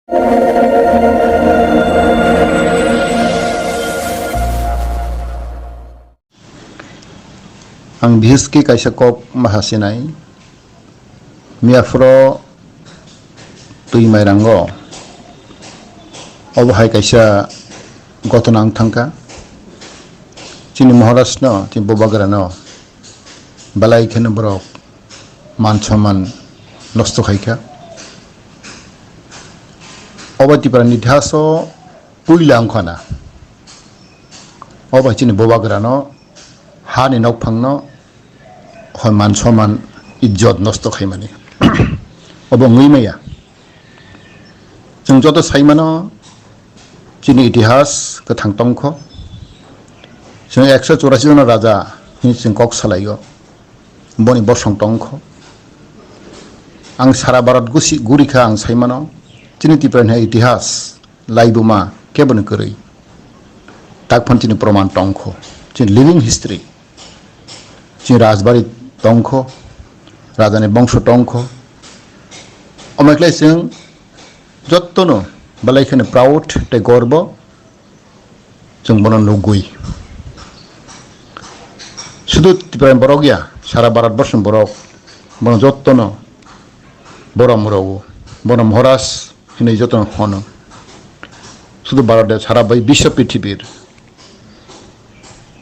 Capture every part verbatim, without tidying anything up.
Ang biheski kaisa kok maha sinai. Miyaphoro twi mairango obo hai kaisa gotona wng thangkha. Chini Maharajno, chini Bubagrano belai kheno borok man somman nosto khaikha. Obo Tiprani itihaso puila wngkhana. Obo hai chini Bubagrano, hani nokphangno hoi man somman, ijjot nosto khaimani. Obo wngwi maya. Chwng joto saimano chini itihas kwthang tongkho. Chwng ekso churasi jona raja hwnwi chwng kok salaio. Boni bosong tongkho. Ang sara Bharat gusi gurikha ang saimano. Chini Tiprani hai itihas laibuma keboni kwrwi. Takphano chini proman tongkho. Chini living history. Chini rajbari tongkho. Rajani bongso tongkho. Omo khlai chwng jottono belai kheno proud tei gorbo chwng bono nugwi. Sudu Tiprani borok ya, sara Bharat borsoni borok bono jottono borom rwo. Bono Maharaj hinwi jotono hono. Sudu Bharat de, sara bai biswa prithibir.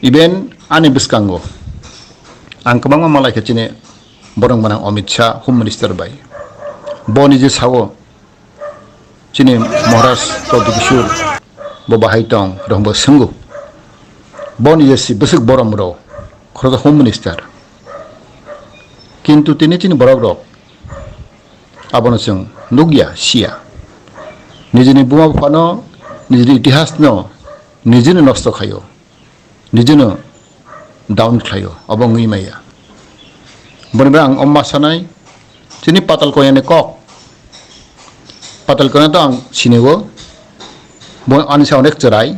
Even ani bwskango ang kwbangma malai khe chini borok gwnang Amit Shah, Home Minister bai. Bo nije sao chini Maharaj Pradyot Kishore bo bahai tong, rwhwnbo swngo. Bo nije si bwswk borom rwo, khoroksa Home Minister. Kintu tini chini borok rok abono chwng nukya, siya. Nijini buma buphano, nijini itihasno, nijini nosto khaio, nijino down khlaio, obo wngwi maya. Boni bai ang omma sanai, chini Patal Koyani kok. Patal Koyani to ang sinio, bo ani sa onek chwrai,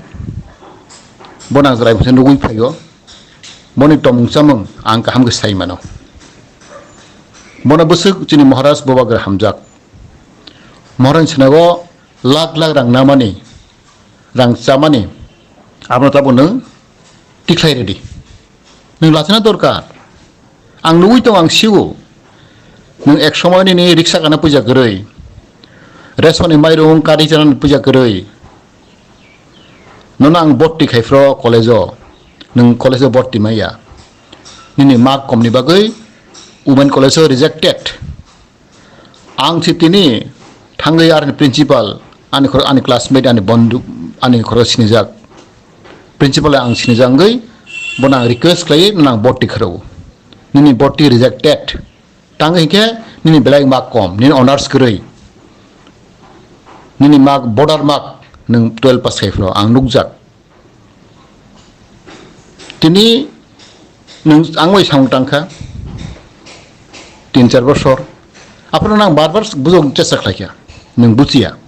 bo nang chwrai bwsai nugwi phaio. Boni tomung chamung ang kaham khe sai mano. Bono bwswk chini Maharaj Bubagra hamjak. Maharaj sinago lakh lakh rang namani, rang chamani, abono tabuk nwng tikhlai redi. Nwng lachana dorkar. Ang nugwi tongo, ang sio. Nwng ek somoi nini riksa gana puja kwrwi. Resoni mairung kari chanani puja kwrwi. Nono ang borti khai phro college-o, nwng college-o borti maya. Nini mark komni bagwi women college-o rejected. Ang si tini thangwi arni principal, ani khoro, ani classmate, ani bondhu, ani khoro sinijak. Principal ang sinijak wngwi bono ang request khlaiwi nono ang borti kharao. Nini borti rejected. Tang hinkhe nini belai mark kom, nini honors kwrwi. Nini mark, border mark, nwng twelve pass khai phano ang nukjak. Tini nwng ang bai samung tangkha, tin char bosor. Aphano nang bar bar bujok chesta khlaikha, nwng buchiya,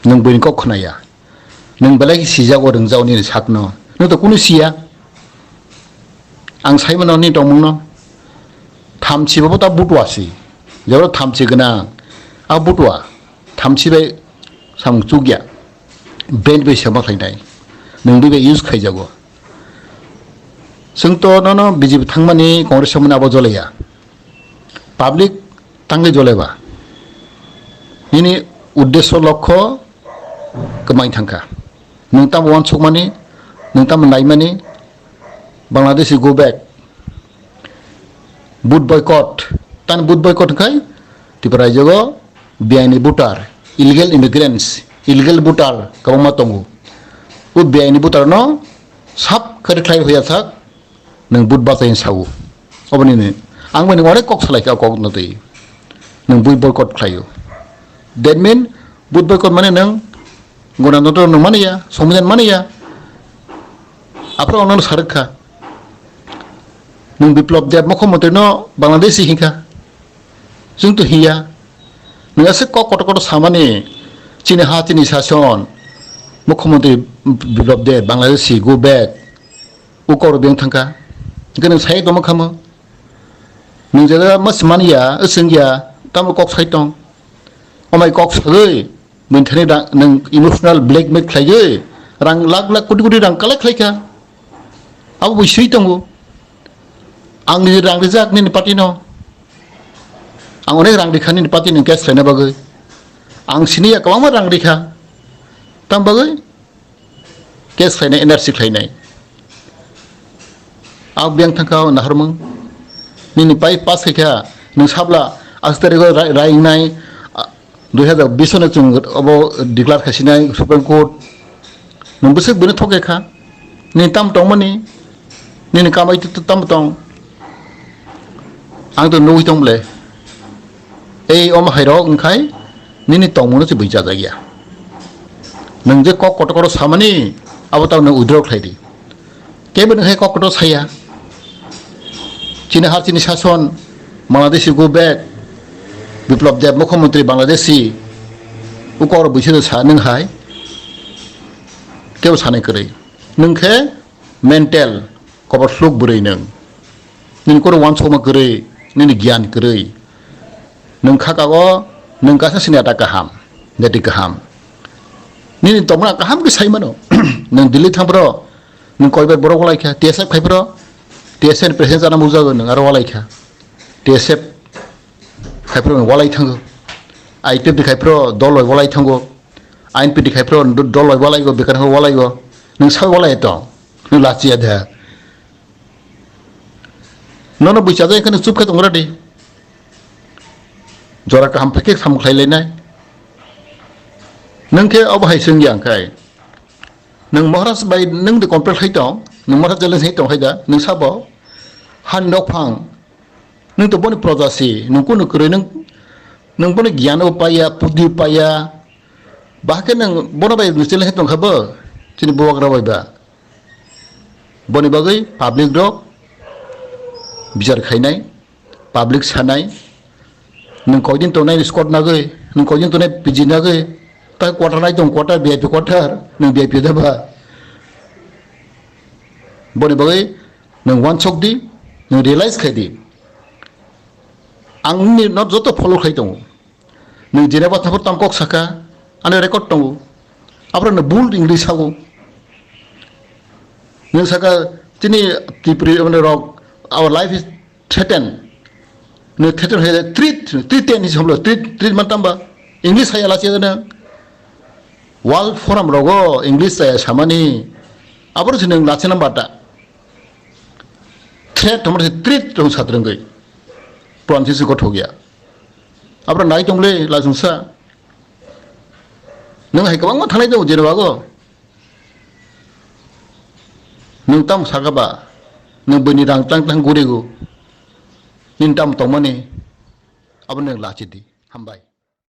nwng buini kok khnaya. Nwng belai khe sijago, rwngjago nini sakno. Nwng to kunu siya. Ang saimano nini tongmungno. Thamchi bo ta butua si. Jeboro thamchi gwnang. A butua. Thamchi bai samung chukya. Brain bai sema khlainai. Nwng bai use khaijago. Chwng to nono B J P thangmani, Congress thangmani abo jolaiya. Public tangwi joleba. Nini uddesho lokho kwmai thangkha. Nwng tamo uansukmani, nwng tamo naimani, Bangladeshi go back. Vote boycott. Tan vote boycott khai Tripura rajyo biaini voter, illegal immigrants, illegal voter kwbangma tongo. O biaini voter no sab khe khlai hoya thak, nwng vote bachai sao. Oboni ni ang bai nwng onek kok salai kha, kok no twi. Nwng vote boycott khlaio. That mean vote boycott mane nwng Ganatantro nwng mani ya, Songbidan mani ya. Aphro ang nono sarwk kha. Nwng Biplab Deb mukhyamantri no Bangladeshi hinkha. Chwng to hiya. Nwng aswk kok kotor kotor samani, chini ha, chini sason, mukhyamantri Biplab Deb, Bangladeshi, go back. Ukor beng thangkha. Hwnkhe nwng sai tongma khamo. Nwng jada mas mani ya, aswng ya, tamo kok sai tong. Omai kok sagwi, Buini thani rang, nwng emotional blackmail khlaiwi rang lakh lakh koti koti rang collect khlaikha. Abo bo swi tongo. Ang ni rang rijak nini party no. Ang onek rang rikha nini party ni case khlaina bagwi. Ang sini ya kwbangma rang rikha. Tam bagwi case khlainai, N R C khlainai. Ang biyang thangkha o naharmung. Nini pai pass khaikha, nwng sabla aste rego rai, rai wngnai, ah, dui hazar bish no chwng obo declare khaisinai Supreme Court. Nwng bwswk bini thok kha. Nini tam tongmani, nini kamai tu, tu tam tong. Ang to nugwi tong ble. Ei omo hai rok wngkhai nini tongmano se bui chajak ya. Nwng je kok kotor kotor samani abo tamo nwng withdraw khlai di. Kebo nwng hai kok kotor saya. Chini har chini sason Bangladeshi go back. Biplab Deb mukhyamantri Bangladeshi. Ukor buisi sa nwng hai. Kebo sanai kwrwi. Nwng khe mental kobor sluk bwrwi nwng. Nini koro wansokma kwrwi, nini giyan kwrwi. Nwng khaka o, nwng kasa sini ata kaham, jati kaham. Nini tongmana kaham khe sai mano. Nwng Delhi thang phro, nwng koibar borok walai kha, T S F khai phro, T S F ni president chana mujago nwng aro walai kha. T S F khai phro nwng walai thango. I P F ni khai phro dol bai walai thango. I N P ni khai phro do-, dol bai walai go, bekar walai go. Nwng sai walai tong. Nwng lachiya da. Nono bui chajak khe nwng chup khe tongra di. Jora kaham phai khe samung khlai lainai. Nwng khe obo hai swngya hwnkhe. Nwng Maharaj bai nwng de compare khai tong, nwng Maharaj challenge hai tong hai da, nwng sabo. Han nok phang, nwng to boni proja si, nwng kunu kwrwi nwng, nwng boni giyan o paiya, pudi paiya. Bahai khe nwng bono bai nwng challenge hai tong kha bo, chini bubagra bai ba. Boni bagwi public rok bichar khainai, public sanai, nwng koidin tongnai squad nagwi, nwng koidin tongnai P G nagwi, tai quarter nai tong, quarter V I P quarter, nwng V I P da ba? Boni bagwi nwng wansok di, nwng realize khai di. Ang nini no joto follow khai tongo. Nwng Jeneba thapor tam kok saka, ani record tongo. Aphro no bul English sago. Nwng saka chini Tripuri mane rok, our life is threatened. Nwng threaten hai threat, threaten hi samlo, threat, threat man tamba. English hai ala chegana. World Forum rogo English chaya samani. Aphro se nwng lachena bata. Threat hamar se threat rong satrengoi. Pran sisi kothok ya. Abra nai tong le lajungsa. Nwng hai kwbangma thangnai tongo jero bago. Nwng tamo saka ba? Nwng bini rang tang tang gurigo. Nini tamo tongmani? Abo nwng lachi di. Hambai.